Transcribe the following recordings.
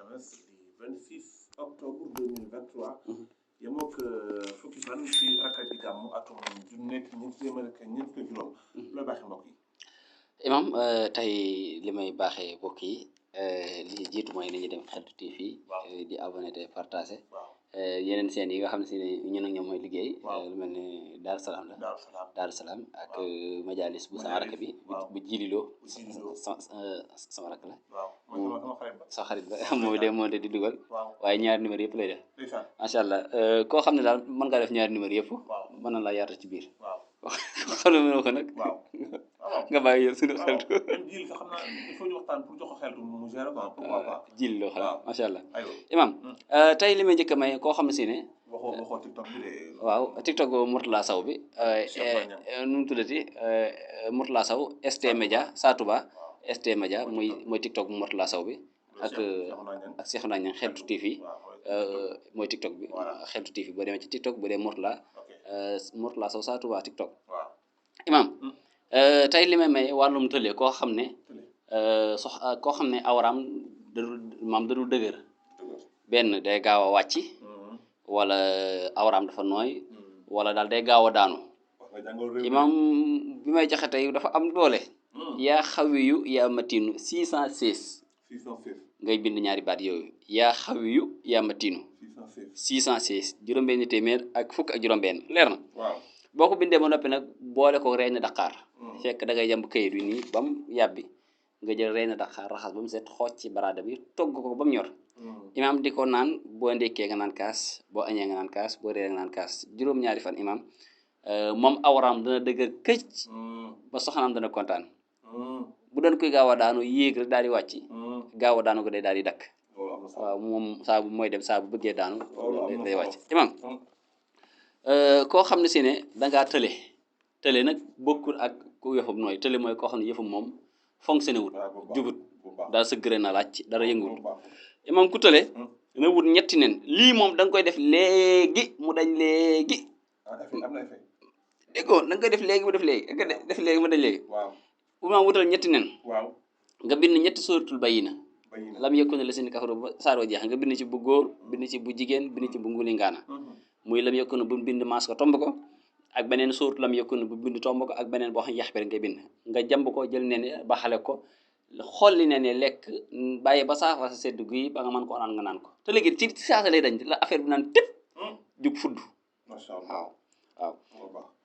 alxames di 26 octobre 2023 yemook fukki fan ci rakkaati gàmmu atum ju nekk ñeent téeméer ak ñeent fukki juróom looy baaxee mbokk yi. imam tey li may baaxee mbokk yi li jiitu mooy nañu dem Xeltu TV di abonné te partagé yeneen seen yi nga xam ne si ne ñun ak ñoom mooy liggéey lu mel ne Daaru Salaam la Daaru Salaam ak majalis bu sama rakk bi bu jililoo sama rakk la sa xarit la moo de di dugal waaye ñaari numéro yëpp lay def macha allah koo xam ne daal mën ngaa def ñaari numéro yëpp mën na laa yaata ci biir xam ne mënoo ko nag nga bàyyi yow suñu xeltu jil sax xam naa il faut ñu waxtaan pour jox ko xeltu mu gérer quoi pourquoi pas jil loo xam macha allah imam tey li may njëkk a may koo xam ne si ne waxoo TikTok bi de waaw TikTok Mourtala Sow bi nu mu tuddati Mourtala Sow ST Média Satouba ST Média mooy TikTok bu Mourtala Sow bi ak Cheikhouna Niang Xeltu TV mooy TikTok bi Xeltu TV boo demee ci TikTok bu dee Mourtala Sow Satouba TikTok imam tey li may may wàllum tële koo xam ne koo xam ne awraam dadul dëgër benn day gaaw a wàcc wala awraam dafa nooy wala daal day gaaw a daanu imam bi may joxe tey dafa am doole yaa xawiyu yaa matinu 616 ngay bind ñaari baat yooyu yaa xawiyu yaa matinu 616 juróom-benn téeméer ak fukk ak juróom-benn leer na boo ko bindee ba noppi nag boole ko reeni daqaar fekk da ngay jàmb këyit wi nii ba mu yàbbi nga jël reeni daqaar raxas ba mu set xooj ci baraada bi togg ko ba mu ñor imaam di ko naan boo ndekkee nga naan kaas boo añee nga naan kaas boo reeree nga naan kaas juróom-ñaari fan imaam moom awraam dana dëgër këcc ba soxnaam dana kontaan bu doon koy gaaw a daanu yéeg rek daal di wàcc gaaw a daanu ko day daal di dakk waaw moom saa bu mooy dem saa bu bëggee daanu day wàcc imaam koo xam ne si ne dangaa tële nag bokkul ak ku yëfam nooy tële mooy koo xam ne yëfam moom fonctionné wut jubut daa sëggëre na laaj dara yënguwut imam ku tële na wut ñetti nen lii moom da nga koy def léegi mu dañ léegi déggoo da nga koy def léegi mu def léegi da nga def léegi mu dañ léegi imam wutal ñetti nen nga bind ñetti sóoratul Bayyina lam yakun llaziina kafaru ba saaroo jeex nga bind ci bu góor bind ci bu jigéen bind ci bu nguli ngaana muy lam yakun bu bind maas ko tomb ko ak beneen sóoratu lam yakun bu bind tomb ko ak beneen boo xam yax bi rek ngay bind nga jàmb ko jël neen ba xale ko xolli neen lekk bàyyi ba saafara sa sedd guy ba nga mën ko naan nga naan ko te léegi ci saasa lay dañ la affaire bi naan tépp jug fudd waaw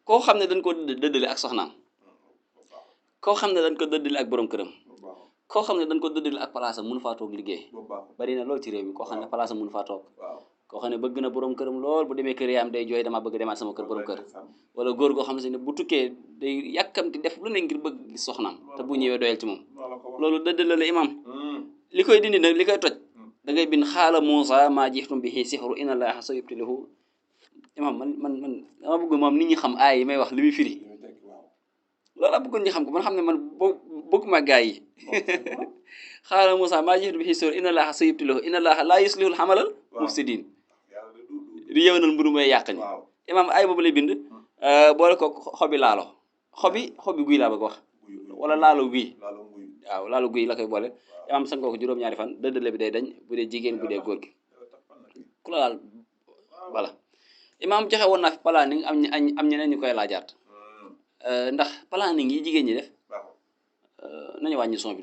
koo xam ne dañ ko dëddale ak soxnaam koo xam ne dañ ko dëddale ak borom këram koo xam ne dañ ko dëddale ak place am mënu faa toog liggéey bari na lool ci réew mi koo xam ne place am mënu faa toog koo xam ne bëgg na borom këram lool bu demee kër yaam day jooy dama bëgg demaat sama kër borom kër wala góor goo xam ne bu tukkee day yàkkamti def lu ne ngir bëgg gis soxnaam te bu ñëwee doyal ci moom loolu dëddale la imam li koy dindi nag li koy toj da ngay bind xaala Muusa maa jixtum bihi sixru inna Allaaha sayubtiluhu imam man dama bëgg moom nit ñi xam aay yi may wax li muy firi loolu la bëggoon ñu xam ko man xam ne man bëgg ma gaay yi xaala Muusa maa jixtum bihi sixru inna Allaaha sayubtiluhu inna Allaaha laa yuslihul xamalal mufsidiin di yëwanal mburu may yàq ñi imam ay boobu lay bind boole ko xobi laalo xobi guy laa bëgg wax wala laalo guy waaw laalo guy la koy boole imam sangoo ko juróom-ñaari fan dëddale bi day dañ bu dee jigéen bu dee góor gi ku la laal voilà imam joxe woon naa fi planning am ñeneen ñu koy laajaat ndax planning yi jigéen ñi def nañu wàññi son bi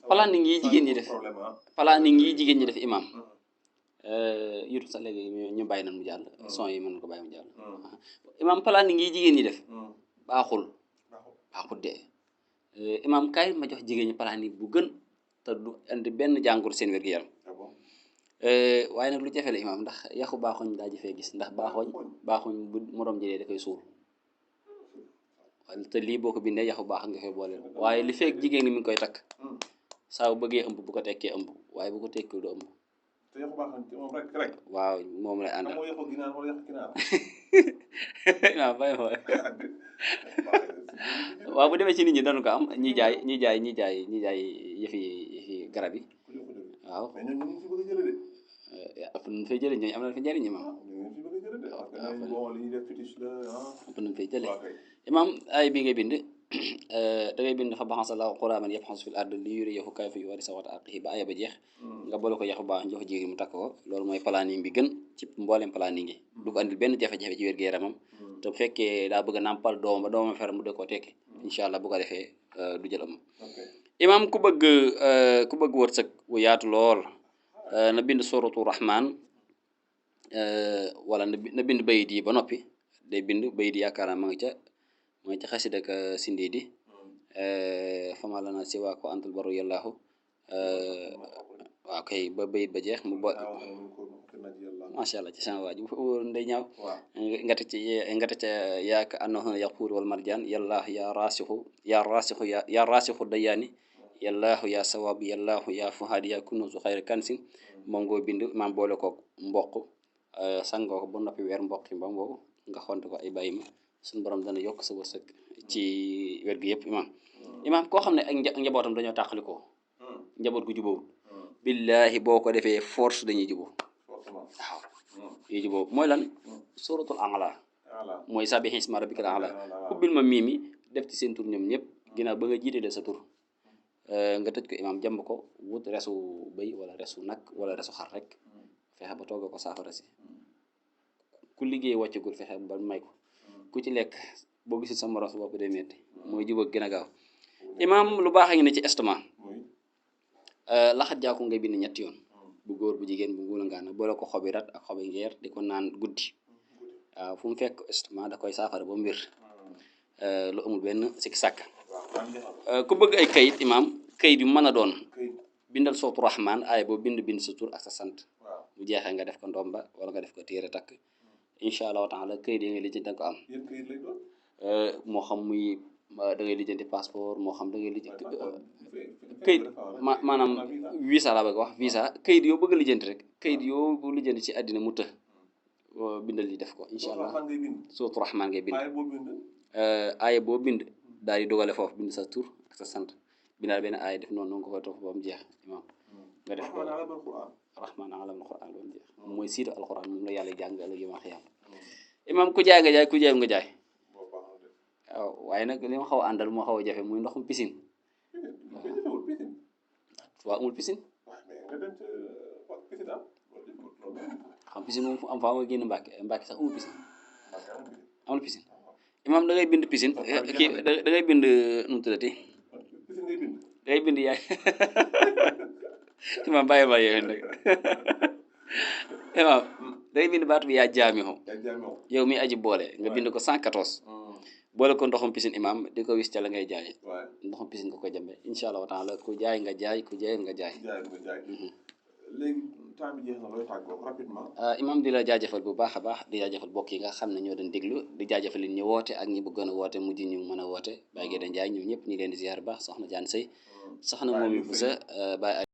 planning yi jigéen ñi def planning yi jigéen ñi def imam yurut sax léegi ñu bàyyi nañ mu jàll son yi mën ko bàyyi mu jàll imam planning yi jigéen ñi def baaxul de imam kaay ma jox jigéen ñi planning bu gën te du indi benn jàngur seen wér-gu-yaram waaye nag lu jafe la imam ndax yaxu baaxoñ daa jafee gis ndax baaxoñ bu moroom jëlee da koy suul te lii boo ko bindee yaxu baax nga koy boole waaye li fekk jigéen ñi mi ngi koy takk saa bu bëggee ëmb bu ko tekkee ëmb waaye bu ko tekkee du ëmb waaw moom lay àndal waaw bàyyi ma waaw bu demee ci nit ñi dañu ko am ñi jaay yëfi garab yi waaw ëpp nañ fay jële ñooñu am na fa njëriñ imam ëpp nañ fay jële imam ay bi ngay bind da ngay bind fa baxasa la xuraaman yabxasu fil ard li yuriyahu kayfa yuwari sawata aqihi ba aya ba jeex nga boole ko yaxu baax jox jigéen mu takk ko loolu mooy planning bi gën ci mboolem planning yi du ko andil benn jafe-jafe ci wér-gu-yaramam te bu fekkee daa bëgg a nàmpal doom ba doomam fer mu dëkk ko tekki incha allah bu ko defee du jël am imam ku bëgg wërsëg wu yaatu lool na bind suratu rahman wala na bind bayit yi ba noppi day bind bayit yi yaakaar naa ma ngi ca xasida ka sindi di fama lana si waa ko antul baru yàllaahu waaw kay ba bayit ba jeex mu ba macha allah ci sama waaju ndey ñaaw ngata ca yaaka annahu yaqur wal marjaan yàllaahu ya rasixu dayaani yàllaahu ya sawab yàllaahu ya fuhaadi ya kunusu xayra kansin moom ngoo bind maam boole ko mboq sangoo ko ba noppi weer mboq yi ba ngoo nga xonte ko ay bàyyi ma suñu borom dana yokk sa wërsëg ci wér gi yëpp imam koo xam ne ak njabootam dañoo tàqalikoo njaboot gu jubóowul billahi boo ko defee force dañuy jubóo waaw yi jubóo mooy lan suratul a'la mooy sabbih isma rabbikal a'la ubbil ma miimi def ci seen tur ñoom ñëpp ginnaaw ba nga jiite sa tur nga tëj ko imam jàmb ko wut resu bëy wala resu nag wala resu xar rek fexe ba togga ko saafara si ku liggéey wàccagul fexe ba may ko ku ci lekk boo gisul sa morom sa bopp day metti mooy jubóo gën a gaaw imam lu baax a ngi ne ci estomac laxat jaaku ngay bind ñetti yoon bu góor bu jigéen bu nguula ngaana boole ko xobi rat ak xobi ngeer di ko naan guddi waaw fu mu fekk estomac da koy saafara ba mbir lu amul benn sikki sàkk ku bëgg ay kayit imam kayit yu mën a doon bindal sootu rahman aaya boo bind sa tur ak sa sant bu jeexee nga def ko ndomba wala nga def ko téere takk incha allahu taala kayit yi nga lijjanti da nga ko am moo xam muy da ngay lijjanti passeport moo xam da ngay lijjanti kayit maanaam visa laa bëgg wax visa kayit yoo bëgg a lijjanti rek kayit yoo bu lijjanti ci àddina mu të bindal li def ko incha allah sootu rahman ngay bind aaya boo bind daal di dogale foofu bind sa tur ak sa sant bindaal benn aaya def noonu nga koy topp ba mu jeex imam nga def ko rahman alamul quran ba mu jeex mooy siitu alquran moom la yàlla jàng ëllëg yawmal xiyaama imam ku jaay nga jaay ku jaay nga jaay waaw waaye nag li ma xaw a àndal moo xaw a jafe muy ndoxum piscine waaw amul piscine xam piscine moom fu am faa nga génn Mbàkke sax amul piscine imam da ngay bind piscine kii da ngay bind nu mu tuddati da ngay bind yaay imam bàyyi ma yooyu rek imam da ngay bind baatu bi yaa jaami yow mi aji boole nga bind ko 114 boole ko ndoxum piscine imam di ko wis ca la ngay jaay ndoxum piscine nga koy jëmbe incha allah taala ku jaay nga jaay ku jaay nga jaay léegi temps bi jeex na looy tàggoo rapidement imam di la jaajëfal bu baax a baax di jaajëfal bokk yi nga xam ne ñoo doon déglu di jaajëfal ñu woote ak ñi bëggoon a woote mujj ñu mën a woote Baye Guèye Ndiaye ñoom ñëpp ñu leen di ziar baax soxna Diane Sey soxna moom bu sa Baye